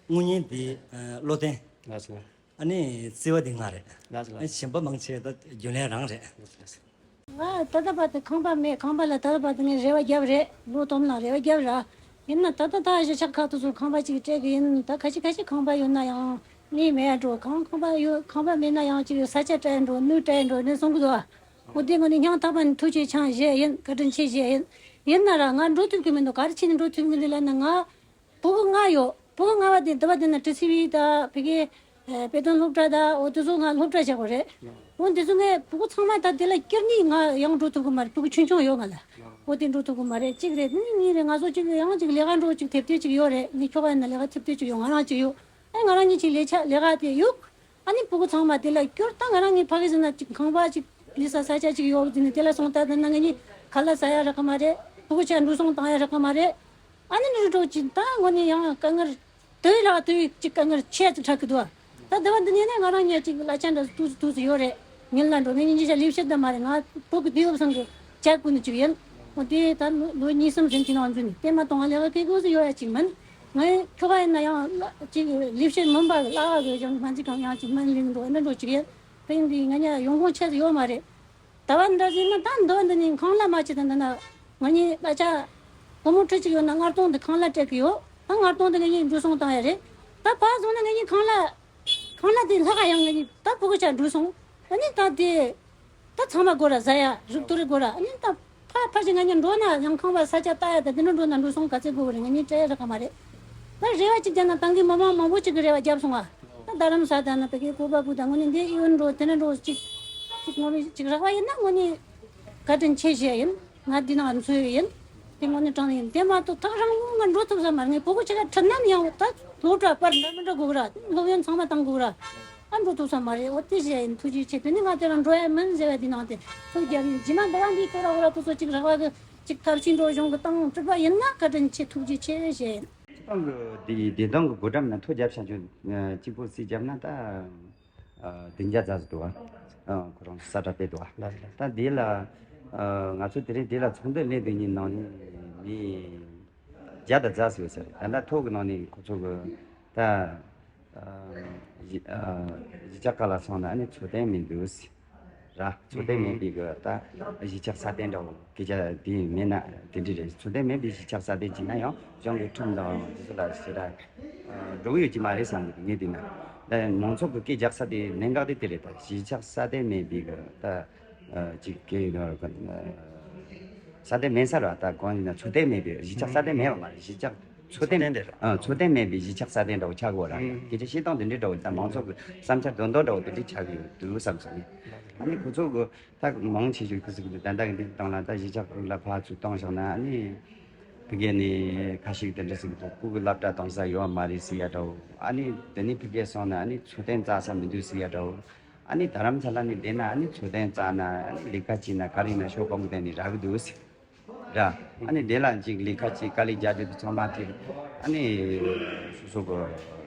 དངུལ་གཉེར་དེ་བློ་བརྟན། ལགས་སོ། ཨ་ནི་རྩིས་པ་དེ་ང་རེད། ལགས་སོ་ལགས། ཨ་ནི་གཞན་པ་མང་ཆེ་ད་རྒྱུན་ལས་རང་རེད། ལགས་སོ་ལགས་སོ། ང་ད་ལྟ་བར་དུ་ཁང་པ་མེད། ཁང་པ་ལ་ད་ལྟ་བར་དུ་ངས་རེ་བ་བརྒྱབ་རེད། ལོ་སྟོང་ལ་རེ་བ་བརྒྱབ་ར། ཡིན་ན་ད་ལྟ་ད་གཞིས་ཆགས་ཁག་ཏུ་ཚུར་ཁང་པ་གཅིག་སྤྲད་གི་ཡིན། ད་ཁ་ཤས་ཁ་ཤས་ཁང་པ་ཡོད་ན་ཡང་གནས་མེད་འགྲོ། གང་ཁང་པ་ཡོད་ཁང་པ་མེད་ན་ཡང་ཅིག་ས་ཆ་སྤྲད་འགྲོ། སྣུམ་སྤྲད་འགྲོ་ནས་གསུང་གི་འདུག་ཨ། འོ་དེ་ངོ་ནས་སྙིང་ཐག་པ་ནས་ཐུགས་རྗེ་ཆེ་ཞུ་ཡ་ཡིན། བཀའ་དྲིན་ཆེ་ཞུ་ཡ་ཡིན། ཡིན་ན་ར་ང་འགྲོ་ཐུབ་ཀྱི་མི་འདུག་ག་རེ་བྱས་ནས་འགྲོ་ཐུབ་ཀྱི་མི་འདུག་ལབ་ན་ང་ཕྲུ་གུ་ལྔ་ཡོད། ཕྲུ་གུ་ལྔ་བ་དེ་འདི་བ་དེ་ན་ཊི་སི་ཝི་དང་ཕ་གིའི་ཨེ་དཔེ་སྟོན་སློབ་གྲྭ་དང་འོ་དེ་ཚོ་ང་སློབ་གྲྭ་བཞག་པ་རེད། འོ་དེ་ཚོ་ངའི་ཕྲུ་གུ་ཚང་མ་ད་དེ་ལ་བསྐྱུར་ནས་ང་ཡང་འགྲོ་ཐུབ་ཀྱི་མ་རེད། ཕྲུ་གུ་ཆུང་ཆུང་ཡོད་ང་ལ། འོ་དེ་འགྲོ་ཐུབ་ཀྱི་མ་རེད། གཅིག་རེད། དེ་ནས་གཉིས་རེད། ང་ཚོ་གཅིག་ཡང་གཅིག་ལས་ཀ་འགྲོ་གཅིག་ཐེབས་ཐེབས་གཅིག་ཡོད་རེད། ངའི་ཁྱོ་ག་ཡིན་ན་ལས་ཀ་ཐེབས་ཐེབས་གཅིག་ཡོད། ང་རང་གཅིག་ཡོད། ཨ་ང་རང་གཉིས་གཅིག་ལས་ཆ་ལས་ཀ་དེ་ཡོད། ཨ་ནི་ཕྲུ་གུ་ཚང་མ་དེ་ལ་བསྐྱུར། ད་ང་རང་གཉིས་ཕ་གི་ཟེར་ན་གཅིག་ཁང་པ་གཅིག་ལུས་ས་ས་ཆ་གཅིག་ཡོད་ཟེར་ནས་དེ་ལ་སོང་ད་ད་ན་ང་གཉིས་ཁ་ལག་ཟ་ཡ་རག་གི་མ་རེད། ཕྲུ་གུ་ཆ་འགྲོ་སོང་བཏང་ཡ་རག་གི་མ་རེད། ཨ་ནི་འདི་འགྲོ་ཅིག་ད་ངོ་ནས་ཡང་དཀའ་ངལ་དུ་ཡི་ལ་དུ་ཡི་གཅིག་དཀའ་ངལ་ཆེ་ཅིག་འཕྲད་གི་འདུག་ད་དེ་བ་འདི་ནས་ནས་ང་རང་གཉིས་གཅིག་གླ་ཆ་འདྲ་ཏུ་ཏུ་ཡོད་རེད། ཉིན་ལ་འགྲོ་ངས་ཉིན་གཅིག་ལས་བྱེད་ད་མ་རེད། ང་བུ་གི་དུས་བབ་སང་གི་ཅག་ཀུན་ཅིག་ཡིན། འོ་དེ་ད་ལོ་གཉིས་གསུམ་རིང་གི་ནང་འཛུལ་ནས་བལྟས་མ་གཏོང་ང་ལས་ཀ་སྐད་གོ་སུ་ཡོད་ཡ་ཅིག་མིན། ངའི་ཁྱོ་ག་ཡིན་ན་ཡང་ཅིག་ལས་བྱེད་མིན་པ་གི་གླ་བ་གི་ཡང་མ་འཛི་གང་ཡང་ཅིག་མིན་ལིང་འགྲོ་འདི་འགྲོ་ཅིག་ཡིན། ཕ་ཡིན་འདི་ང་གཉིས་ཡོང་ཁུངས་ཆེ་ཡོད་མ་རེད། ད་བ་འདྲ་ཟིན་ན་ད་འདི་འདི་ནི་ཁང་གླ་མ་བྱེད་ད་འདི་ན་ང་གཉིས་གླ་ཆ་སྒོར་མོ་ཁྲི་གཅིག་ཡོད་ན་ལྔ་སྟོང་འདི་ཁང་གླ་སྤྲད་གི་ཡོད། ད་ལྔ་སྟོང་འདི་ང་གཉིས་འགྲོ་སོང་བཏང་ཡ་རེད། ད་ཕར་སོང་ན་ང་གཉིས་ཁང་གླ་ཁང་གླ་དེ་ལྷག་ག་ཡང་ང་གཉིས་ད་ཕྲུ་གུ་ཆ་འགྲོ་སོང་། ཨ་ནི་ད་དེ་ད་ཚང་མ་དགོས་ར། ཟ་ཡ་རིགས་དུ་རིགས་དགོས་ར། ཨ་ནི་ད་ཕ་ཕར་ཞིག་ང་གཉིས་འགྲོ་ན་ཡང་ཁང་པ་ས་ཆ་ལྟ་ཡ་ད་དེ་འདྲ་འགྲོ་ན་འགྲོ་སོང་ག་ཚད་དགོས་རེད། ང་གཉིས་སྤྲད་ཡ་རག་ག་མ་རེད། ད་རེ་བ་གཅིག་བརྒྱབ་ན་ཏང་གི་མི་མང་མང་པོ་གཅིག་གི་རེ་བ་བརྒྱབ་སོང་ང་། ད་རྡ་རམ་ས་ད་ན་ཕ་གི་གོ་པ་བུ་ད་ངོ་ནི་འདི་ཨི་ཝན་འགྲོ་དེ་ན་འགྲོ་གཅིག་གཅིག་ངོ་མི་གཅིག་རག་པ་ཡིན་ན་ངོ་ནི་བཀའ་དྲིན་ཆེ་ཞེས་ཡིན། ང་འདི་ནང་འཚོ་ཡི་ཡིན། དེ་ངོ་ནི་དྲང་ཡིན། དེ་མ་གཏོགས་ཐག་རང་ངོ་ང་འགྲོ་ཐུབ་ས་མ་རེད། ངའི་ཕྲུ་གུ་ཆ་ག་ཁྲིད་ནམ་ཡང་ད་སློབ་གྲྭ་པར་འདྲ་མི་འདྲ་དགོས་ར། སློབ་ཡོན་ཚང་མ་བཏང་དགོས་ར། ཨ་འགྲོ་ཐུབ་ས་མ་རེད། འོ་དེ་བཤད་ཡིན། ཐུགས་རྗེ་ཆེ། དེ་ནི་ང་དེ་རང་འགྲོ་ཡ་མིན་ཟེར་བ་དེ་ནང་དེ་ཐུགས་རྒྱབ་ཡིན། རྗེས་མ་འདི་རང་འདིའི་སྐོར་ལ་འོ་ར་དུ་ཚོ་གཅིག་རག་པ་གི་གཅིག་མཐར་ཕྱིན་འགྲོ་གཞུང་གི་བཏང་གྲུབ་པ་ཡིན་ན་བཀའ་དྲིན་ཆེ། ཐུགས་རྗེ་ཆེ་ཞེས་ཡིན། སྤྱི་བཏང་གི་དེ་བདེ་ཐང་གི་བགོ་བཀྲམ་ན་ཐོ་རྒྱབ་བྱ་རྒྱུ་གཅིག་པོ་སྲིད་རྒྱབ་ན་ད་བདུན་བརྒྱ་ཙམ་ཞིག་འདུག་ཨ། ཁོ་རང་ས་ཁྲ་སྤེལ་འདུག་ཨ། ད་དེ་ལ་ང་ཚོ་དེ་རིང་དེ་ལ་ཚོགས་འདུ་སླེབས་དུས་ཉིན་ནང་ནས་མི་བརྒྱ་དང་ཙམ་ཞིག་ཡོད་ས་རེད། ད་ལྟ་ཐོ་གི་ནང་ནས་ཁོ་ཚོ་གི་ད་གཞིས་གཞིས་ཆགས་ཁག་ལ་སོང་ན་ཨ་ནི་འཚོ་རྟེན་མི་འདུག་ཟེར། ར། འཚོ་རྟེན་མེད་པའི་གི་ད་གཞིས་ཆགས་ས་གདན་འདྲ་བོ་སྐད་ཆ་དེ་མེད་ན་དེ་འདྲ་རེད། འཚོ་རྟེན་མེད་པའི་གཞིས་ཆགས་ས་གདན་བྱས་ན་ཡང་གཞུང་གི་ཁྲིམས་དང་དེ་ཚོ་ལ་ཞེ་དྲག་འགྲོ་གི་ཡོད་ཀྱི་མ་རེད་བསམ་གི་འདུག་ངས་བལྟས་ན། ད་མང་ཚོགས་ཀྱི་སྐད་རྒྱག་ས་དེ་གནད་འགག་དེ་དེ་རེད། ད་གཞིས་ཆགས་ས་གདན་མེད་པའི་གི་ད་ཅིག་གི་ས་གདན་མེད་ས་ར། ད་གང་ཡིན་ན་འཚོ་རྟེན་མེད་པའི་གཞིས་ཆགས་ས་གདན་མེད་པ་མ་རེད། གཞིས་ཆགས་འཚོ་རྟེན། འཚོ་རྟེན་དེ་རེད། ཨ། འཚོ་རྟེན་མེད་པའི་གཞིས་ཆགས་ས་གདན་འདྲ་བོ་ཆགས་དགོས་ར། སྐད་ཆ་བཤད་སྟངས་དེ་འདྲའི་འདྲ་བོ། ད་མང་ཚོགས་ཀྱི་བསམ་འཆར་དོན་དག་འདྲ་བོ་དེ་འདྲའི་ཆགས་ཀྱི་འདུག་བསམ་སོང་ངས། ཨ་ནི་ཁོ་ཚོ་གི་ད་མང་ཆེ་ཤོས་ཁུ་སིག་གི་ད་ལྟ་གི་འདི་སྟེང་ལ་ད་གཞིས་ཆགས་ཁག་ལ་ཕར་ཚུར་བཏང་བཞག་ན། ཨ་ནི་ཕ་གི་ནས་ཁ་ཤས་དེ་འདྲ་ཟེར་གི་འདུག་ཁོ་གི་སློབ་གྲྭ་གཏོང་ས་ཡོད་མ་རེད་ཟེར་ཡ་འདྲ་བོ། ཨ་ནི་དེ་ནས་ཕ་གིར་སོང་ན་ཨ་ནི་འཚོ་རྟེན་བཙལ་ས་མི་འདུག་ཟེར་ཡ་འདྲ་བོ། ཨ་ནི་རྡ་རམ་ས་ལ་ནས་བསྡད་ན་ཨ་ནི་འཚོ་རྟེན་བཙལ་ན། ཨ་ནི་ལས་ཀ་བྱས་ན་ག་རེ་ཡིན་ན་ཤོག་སྒམ་གྱི་སྟེང་ནས་རག་གི་འདུག་ཟེར། ར། ཨ་ནི་དེ་ལ་ཅིག་ལས་ཀ་ཅིག་དཀའ་ལས་རྒྱག་རྒྱུ་དེ་ཚང་མ་དེ་ཨ་ནི་སོ་སོ་གི་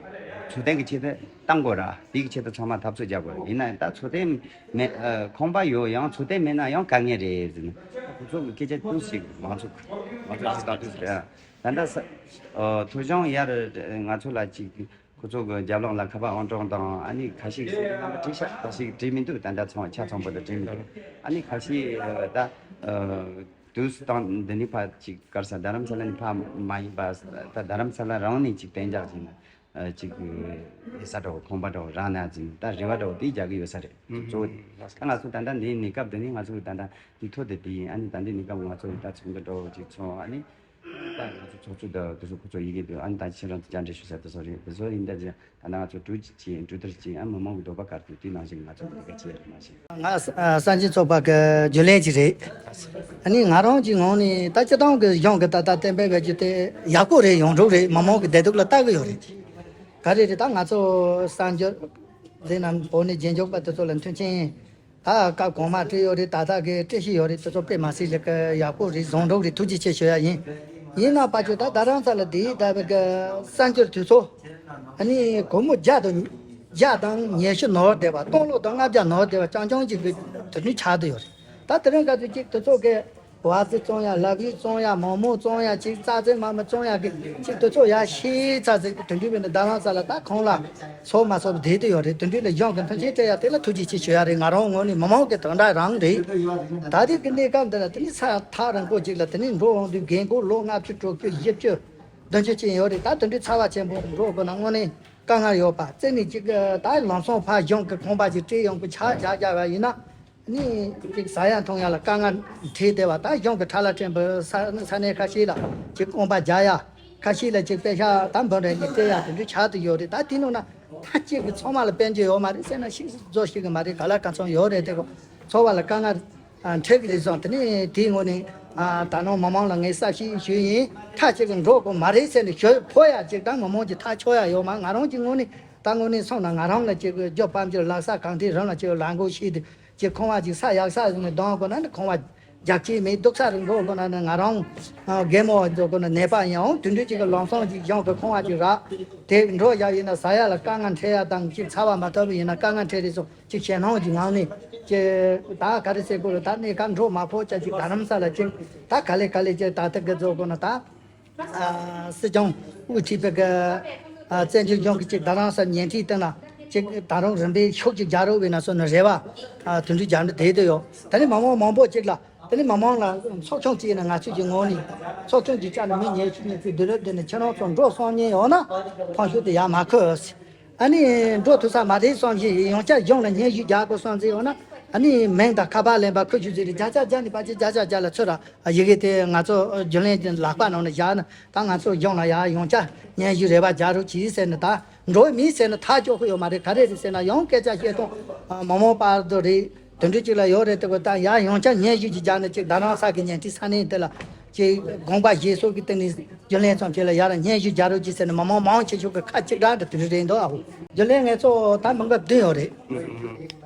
འཚོ་རྟེན་གྱི་ཆེད་དུ་བཏང་དགོས་ར། དེ་གི་ཆེད་དུ་ཚང་མ་འཐབ་རྩོད་རྒྱག་དགོས་ར། ཡིན་ན་ད་འཚོ་རྟེན་མེད། ཨ། ཁང་པ་ཡོད་ཡང་འཚོ་རྟེན་མེད་ན་ཡང་དཀའ་ངལ་རེད་ཟེར་ནས་ཁོ་ཚོ་གི་སྐད་ཆ་ཏོག་ཙམ་མང་ཚོགས་མང་ཚོགས་ཀྱི་བཏང་དུས་ཟེར། ད་ལྟ་ས་ཨ་ཐོ་གཞུང་ཡར་ང་ཚོ་ལ་ཅིག་ཁོ་ཚོ་གི་རྒྱབ་ལོགས་ལ་ཁ་པར་ཨང་གྲངས་དང་། ཨ་ནི་ཁ་ཤས་ཤིག་རྣམ་པ་བྲིས་ཤག་ཁ་ཤས་བྲིས་མི་འདུག་ད་ལྟ་ཚང་ཆ་ཚང་པོ་དེ་བྲིས་མི་འདུག་ཨ་ནི་ཁ་ཤས་ད་དུས་སུ་དང་འདི་ནི་ཕ་ཅིག་གར་ས་རྡ་རམ་ས་ལ་ནི་ཕ་མ་ཡིན་པ། ད་རྡ་རམ་ས་ལ་རང་ནས་ཅིག་གཏན་འཇགས་ཅིག་ན་ཅིག་ཡིན་ས་འདྲ་བོ་ཁང་པ་འདྲ་བོ་རག་ན་ཅིག་ད་རེ་བ་འདྲ་བོ་དེ་རྒྱག་གི་ཡོད་ས་རེད། གཙོ་བོ་ད་ང་ཚོ་ད་ལྟ་འདི་གནས་སྐབས་འདི་ནི་ང་ཚོ་ད་ལྟ་འདི་ཐོག་དེ་དེ་ཡིན། ཨ་ནི་ད་འདི་གནས་སྐབས་ང་ཚོ་ད་ཚོགས་འདུ་འདྲ་བོ་ཅིག་ཚོགས། ཨ་ནི། ད་ང་ཚོ་ཚོགས་གཙོ་དང་དེ་ཚོ་ཁོ་ཚོ་ཡི་གེ་འདུག་ཨ་ནི་ད་ཕྱི་རང་དུ་བཅར་འདྲི་ཞུ་ས་དེ་ཚོ་རེད། དེ་ཚོ་ཡིན་ད་ཅི་ད་ང་ཚོ་གྲོས་ཅིག་བྱས། གྲོས་བསྡུར་བྱས། ཨ་མི་མང་གི་འདོད་པ་ག་རེ་འདུག་དེ་ནང་བཞིན་ང་ཚོ་འདི་ག་བྱས་ཡོད་མ་ཤེས། ང་ས་གཞིས་ཚོགས་པ་གི་རྒྱུན་ལས་ཅིག་རེད། ཨ་ནི་ང་རང་གི་ངོས་ནས་ད་སྤྱི་བཏང་གི་གཞུང་གི་ད་ལྟ་གཏན་འབེབས་བྱས་རྒྱུ་དེ་ཡག་པོ་རེད། ཡོངས་གྲགས་རེད། མི་མང་གི་བདེ་སྡུག་ལ་ལྟ་གི་ཡོད་རེད། ག་རེ་རེད། ད་ང་ཚོ་གསར་འབྱོར་ཟེར་ན་བོད་ནས་རྗེས་འཇུག་པ་དེ་ཚོ་ལ་མཐུན་རྐྱེན། ད་སྐབས་གོང་མ་སྤྲད་ཡོད་རེད། ད་ལྟ་གི་སྤྲད་བཞིན་ཡོད་རེད། དེ་ཚོ་དཔེ་མ་སྲིད་ལས་ཀ་ཡག་པོ་རེད། བཟང་འགྲོ་རེད། ཐུགས་རྗེ་ཆེ་ཞུ་ཡ་ཡིན། ཡིན་ན་ཕ་ཆོས་ད་རྡ་རམ་ས་ལ་དེའི་ལྟ་བུ་གི་གསར་འགྱུར་དུས་ཚོད་ཨ་ནི་སྒོར་མོ་བརྒྱ་དང་བརྒྱ་དང་ཉི་ཤུ་ནོར་བསྡད་པ། སྟོང་ལོ་དང་ལྔ་བརྒྱ་ནོར་བསྡད་པ་རྐྱང་རྐྱང་ཅིག་གི་དུས་ཚོད་ཆགས་བསྡད་ཡོད་རེད། ད་དེ་རིང་ག་ཚོད་ཅིག་དུས་ཚོད་གི་བ་ཚི་བཙོང་ཡ། ལབ་ཡིག་བཙོང་ཡ། མང་མོ་བཙོང་ཡ། ཅིག་རྩ་རྩེ་མ་མི་བཙོང་ཡ་གི་ཅིག་དུས་ཚོད་ཡ་ཤེས་ཚ་ཚིག་དེ་འདྲའི་བས་ནི་རྡ་རམ་ས་ལ་ད་ཁོང་ལ་ཚོགས་མ་ཚོགས་བསྡད་དུ་ཡོད་རེད། དེ་འདྲའི་ལ་གཞུང་གི་མཐུན་རྐྱེན་སྤྲད་ཡ་དེ་ལ་ཐུགས་རྗེ་ཆེ་ཞུ་ཡ་རེད། ང་རང་ངོས་ནས་མི་མང་གི་དོན་དག་རང་རེད། ད་ལྟའི་གི་གནས་སྐབས་འདི་ལ་དེ་ནི་ས་ཐག་རིང་པོ་ཅིག་ལ་དེ་ནི་འགྲོ་འོང་དུས་རྒན་འཁོགས་ལོ་ལྔ་བཅུ་དྲུག་ཅུ་བཞི་བཅུ་བདུན་ཅུ་ཅན་ཡོད་རེད། ད་དེ་འདྲའི་ཚ་བ་ཆེན་པོ་འགྲོ་དགོས་ན་དངོས་གནས་དཀའ་ངལ་ཡོད་པ། རྩེ་ནས་ཅིག་ད་ལམ་སང་ཕར་གཞུང་གི་ཁང་པ་ཅིག་སྤྲད་ཡོང་གི་ཆ་བཞག་བཞག་པ་ཡིན་ན། ནི་ཅིག་ཟ་ཡ་འཐུང་ཡ་ལ་དཀའ་ངལ་འཕྲད་བསྡད་པ། ད་གཞུང་གི་ཁྲ་ལ་ཕྲན་བུ་ས་ས་གནས་ཁ་ཤས་ལ་ཅིག་རྐང་པ་རྒྱག་ཡ། ཁ་ཤས་ལ་ཅིག་པེ་ཤག་ད་འབུམ་རེ་གཉིས་སྤྲད་ཡ་དེ་འདྲ་ཆགས་བསྡད་ཡོད་རེད། ད་དེ་ནང་ན་མཐའ་གཅིག་གི་ཚང་མ་ལ་དཔལ་འབྱོར་ཡོད་མ་རེད་ཟེར་ན་ཤིག་རྫོགས་ཤིག་གི་མ་རེད། ག་ལ་ག་ཚོད་ཡོད་རེད། དེ་གོ་ཚོར་བ་ལ་དཀའ་ངལ་འཕྲད་གི་རེད་བསམ། དེ་ནས་དེའི་ངོས་ནས་ད་ནང་མི་མང་ལ་ངས་གསལ་བཤད་ཞུས་ཡིན། མཐའ་གཅིག་གི་འགྲོ་དགོས་མ་རེད་ཟེར་ནས་ཞུ་ཕོ་ཡ་ཅིག་དང་མི་མང་གི་ཐག་ཆོད་ཡ་ཡོད་མ། ང་རང་གི་ངོས་ནས་ད་དངོས་གནས་སོང་ན་ང་རང་ལ་ཅིག་རྒྱུ་དཔལ་འབྱོར་ལག་ས་གང་ཐད་རང་ལ་ཅིག་ལག་འགུལ་ཤེས་དུས། ཅིག་ཁང་བ་ཅིག་ས་ཡག་ས་ཟིག་ནས་གཏོང་དགོས་ན་ནི་ཁང་བ་རྒྱག་ཅིག་མེད། སྡུག་ས་རུ་འགྲོ་དགོས་ན་ནི་ང་རང་རྒན་མོ་འགྲོ་དགོས་ན་ནད་པ་ཡིན་འོང་། དེ་འདྲའི་ཅིག་གི་ལམ་སང་ཅིག་གཞུང་གི་ཁང་བ་ཅིག་རག་དེ་འགྲོ་བཞག་ཡིན་ན་ཟ་ཡ་ལ་དཀའ་ངལ་འཕྲད་ཡ་དང་། ཅིག་ཚ་བ་མ་ཐོབ་ཡིན་ན་དཀའ་ངལ་འཕྲད་རེད་སོང་། ཅིག་ཞེད་སྣང་གི་ངང་ནས་ཅིག་ད་ག་རེ་ཟེར་དགོས་རེད། ད་གནས་ཀ་འགྲོ་མ་ཕོད་ཅག་ཅིག་རྡ་རམ་ས་ལ་ཅིག་ད་ག་ལེ་ག་ལེ་ཅིག་ད་ཐུག་གི་འགྲོ་དགོས་ན་ད། ཨ་སྲིད་སྐྱོང་དབུ་ཁྲིད་པའི་གི་ཨ་བཙན་བྱོལ་གཞུང་གི་ཅིག་རྡ་རམ་ས་ཉེ་འཁྲིས་སྟེང་ལ་ཅིག་ད་རུང་རིམ་པས་ཤུགས་ཅིག་རྒྱག་རོགས་བྱས་ན་སོགས་ནས་རེ་བ་ཨ་དེ་འདྲ་རྒྱག་འདི་བསྡད་དུ་ཡོད། ད་ནི་མི་མང་མང་པོ་ཅིག་ལ་ད་ནི་མི་མང་ལ་ཚོགས་ཆུང་ཅིག་ཡིན་ན་ང་ཚོས་ཀྱི་ངོས་ནས་ཚོགས་ཆུང་ཅིག་བཅར་ནས་མི་ཉེར་བཞི་ཉེར་དགུ་དུས་རབས་འདི་ནས་ཁྱེད་རང་ཚོ་འགྲོ་སོང་ཉེན་ཡོད་ན་ཕངས་ཤུགས་དེ་ཡར་མ་འཁོར། ཨ་ནི་འགྲོ་ཐུབ་ས་མ་རེད་བསམ་བཞིན་ཡོང་ཆ་གཞུང་ལ་སྙན་ཞུ་རྒྱག་དགོས་བསམ་ཚེ་ཡོང་ན་ཨ་ནི་མིང་དང་ཁ་པར་ལེན་པ་ཁུ་ཆུ་ཟེར་བརྒྱ་ཆ་བརྒྱ་ནས་ཕལ་ཆེར་བརྒྱ་ཆ་བརྒྱ་ལ་ཚུར་ཡི་གེ་དེ་ང་ཚོ་རྒྱུན་ལས་ཀྱི་ལག་པ་ནང་ནས་བཞག་ན་ད་ང་ཚོ་གཞུང་ལ་ཡང་ཡོང་ཆ་སྙན་ཞུ་རེ་བ་རྒྱག་རོགས་གྱིས་ཟེར་ནས། ད་འགྲོ་མི་ཟེར་ན་ཐག་གཅོད་ཁོ་ཡོད་མ་རེད། ག་རེ་རེད་ཟེར་ན་ཡང་སྐད་ཆ་བཤད་སྟངས་མི་མང་བར་དུ་རེད། དེ་འདྲ་ཅིག་ལ་ཡོད་རེད། དེ་གོ་ད་ཡང་ཡོང་ཆ་སྙན་ཞུ་ཅིག་རྒྱག་ནས་ཅིག་རྡ་རམ་ས་གི་ཉེ་འཁྲིས་ས་གནས་དེ་ལ་ ཅེས་དགོངས་པ་བཞེས་སོགས་ཀྱི་སྟེང་ནས་རྒྱུན་ལས་ཙམ་ཅིག་ལ་ཡར་སྙན་ཞུ་རྒྱག་རོགས་གྱིས་ཟེར་ནས་མི་མང་མང་ཆེ་ཤོས་ཀྱི་ཁ་གཅིག་གྲགས་འདྲ་དེ་རིགས་རེད་འདུག་ཨ། རྒྱུན་ལས་ངལ་རྩོལ་ད་མི་འགའ་བདུན་ཡོད་རེད།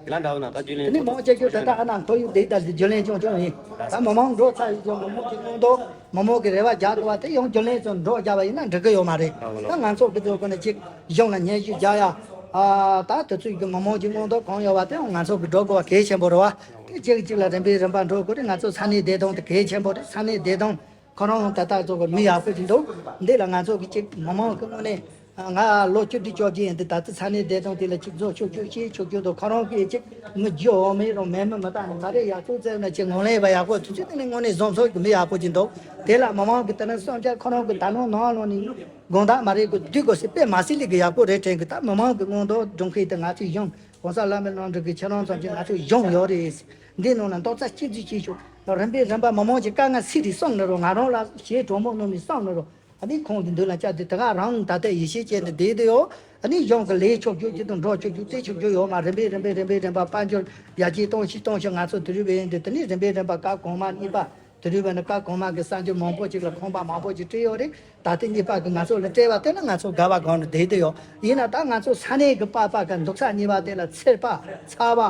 ཡིན་ན་འདྲ་བོ་ན་ད་རྒྱུན་ལས་དེ་ནི་མང་ཆེ་ཤོས་ད་ལྟ་ཨ་ན་ཁོར་ཡུག་དེ་ལྟར་གྱི་རྒྱུན་ལས་ཆུང་ཆུང་ཡིན། ད་མི་མང་འགྲོ་ཚར་ཡོད་ཀྱང་མི་མང་གི་མངོན་འདོད་མི་མང་གི་རེ་བ་རྒྱག་དགོས་པ་དེ་ཡང་རྒྱུན་ལས་ཚོ་འགྲོ་རྒྱག་པ་ཡིན་ན་འགྲིག་གི་ཡོད་མ་རེད། ད་ང་ཚོ་གི་ཚོ་ཀུན་ནས་ཅིག་གཞུང་ལ་སྙན་ཞུ་རྒྱག་ཡ། ཨ་ད་དེ་ཚོའི་གི་མི་མང་གི་མངོན་འདོད་གང་ཡོད་པ་དེ་ཡང་ང་ཚོ་གི་འགྲོ་དགོས་པ་གལ་ཆེན་པོ་རེད་བ། དེ་གཅིག་གཅིག་ལ་རིམ་པས་རིམ་པ་འགྲོ་དགོས་རེད། ང་ཚོ་ས་གནས་བདེ་ཐང་དེ་གལ་ཆེན་པོ་རེད། ས་གནས་བདེ་ཐང་ཁོ་རང་ད་ལྟ་ཚོ་གི་མི་ཡག་པོ་ཅིག་འདུག་འདི་ལ་ང་ཚོ་གི་ཅིག་མི་མང་གི་ངོས་ནས་ང་ལོ་བཅུ་བདུན་བཅོ་བརྒྱད་ཡིན་འདི་ད་ལྟ་ས་གནས་བདེ་ཐང་དེ་ལ་ཅིག་བཟོ་ཆོག་ཆོག་བྱེད་ཆོག་ཆོག་འདུག་ཁོ་རང་གི་ཅིག་མི་རྒྱུ་འོ་མའི་རང་མེད་མི་མི་དག་ནས་ད་རེས་ཡག་ཐུག་བཙལ་ན་ཅིག་ངོས་ལེན་པ་ཡག་པོ་ཐུག་ཚུལ་དེ་ནས་དངོས་གནས་བཟང་ཚོགས་ཀྱི་མི་ཡག་པོ་ཅིག་འདུག་དེ་ལ་མི་མང་གི་དེ་ནས་བསམ་འཆར་ཁོ་རང་གི་ད་ནང་ནང་ལོགས་ནས་དགོངས་དག་མ་རེད་གི་འདུག་དགོས་སྲིད་དཔེ་མ་སྲིད་ལས་གི་ཡག་པོ་རེད་དྲན་གི་ད་མི་མང་གི་མངོན་འདོད་སྒྲུབ་མཁན་དེ་ང་ཚོའི་གཞུང་གོང་ས་བླ་མའི་ལམ་འགྲོ་གི་ཁྱེད་རང་ཚོ་ཅིག་ང་ཚོའི་གཞུང་ཡོད་རེད། འདི་ནང་ལ་རྡོག་རྩ་གཅིག་སྒྲིལ་བྱེད་ཤོག་རིམ་པས་རིམ་པ་མི་མང་གི་དཀའ་ངལ་སེལ་རེས་སོང་ནི་རོ། ང་རང་ལ་ཞེ་གྲོགས་མོ་གནང་ནི་སོང་ནི་རོ། ཨ་ནི་ཁོང་གི་མདུན་ལ་བཅར་ཏེ་དེ་ག་རང་ད་ལྟ་ཡིད་ཆེས་བྱས་ནས་བསྡད་དེ་ཡོད། ཨ་ནི་གཞུང་གི་ལས་ཆོག་རྒྱུ་ཅི་དང་འགྲོ་ཆོག་རྒྱུ་རྩེ་ཆོག་རྒྱུ་ཡོད་མ་རེད། རིམ་པས་རིམ་པས་རིམ་པས་རིམ་པ་དཔལ་འབྱོར་ཡར་རྒྱས་གཏོང་ཤིག་གཏོང་ཤིག་ང་ཚོ་དུས་རབས་ཡིན་དུས་དེ་ནི་རིམ་པས་རིམ་པ་སྐབས་གོང་མ་གཉིས་པ་དུས་རབས་ནི་སྐབས་གོང་མ་གི་གསར་འགྱུར་མང་པོ་ཅིག་ལ་ཁང་པ་མང་པོ་ཅིག་སྤྲད་ཡོད་རེད། ད་ལྟ་གཉིས་པ་གི་ང་ཚོ་ལ་སྤྲད་པ་དེ་ལ་ང་ཚོ་དགའ་བ་གང་ནས་བསྡད་དེ་ཡོད། ཡིན་ན་ད་ང་ཚོ་ས་གནས་གི་པགས་པ་གི་འདུག་ས་གཉིས་པ་དེ་ལ་ཚེར་པ་ཚ་བ་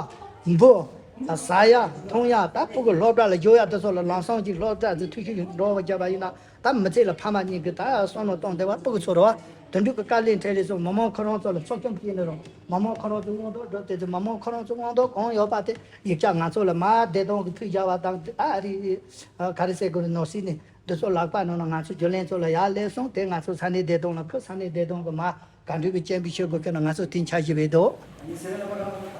འབུ་ཟ་ཡ་འཐུང་ཡ་ད་ཕྲུ་གུ་སློབ་གྲྭ་ལ་འགྱོ་ཡ་དེ་ཚོ་ལ་ལམ་སང་ཅིག་སློབ་གྲྭ་ཚོ་འཐུས་ཤོར་འགྲོ་བ་བརྒྱབ་པ་ཡིན་ན། ད་མི་ཚེ་ལ་ཕ་མ་གཉིས་ཀྱི་ད་བསམ་བློ་གཏོང་བདེ་བ་ཕྲུ་གུ་ཚོ་རེད་བ། དེ་འདྲ་གི་དཀའ་ལས་འཕྲད་རེས་སོང་མི་མང་ཁོ་རང་ཚོ་ལ་ཚོགས་ཆུང་སྐྱེས་ནས་རུང་མི་མང་ཁོ་རང་ཚོའི་མངོན་འདོད་སྒྲུབ་དེ་ཚོ་མི་མང་ཁོ་རང་ཚོའི་མངོན་འདོད་གང་ཡོད་པ་དེ་ཡིག་ཆ་ང་ཚོ་ལ་མ་བདེ་དོན་གི་ཕུལ་བྱ་བ་དང་དེ་ཨ་རི་ག་རེ་ཟེར་དགོས་རེད་ནོར་སྲིད་ནས་འདི་ཚོ་ལག་པ་ནང་ལ་ང་ཚོ་རྒྱུན་ལས་ཚོ་ལ་ཡར་སླེབས་སོང་དེ་ང་ཚོ་ས་གནས་བདེ་དོན་ལ་ཁུ་ས་གནས་བདེ་དོན་གི་མ་ག་འདྲ་གི་སྤྱན་འབུལ་ཞུ་དགོས་ཁྱོད་ན་ང་ཚོ་དེ་འཆར་གཞི་བས་འདུག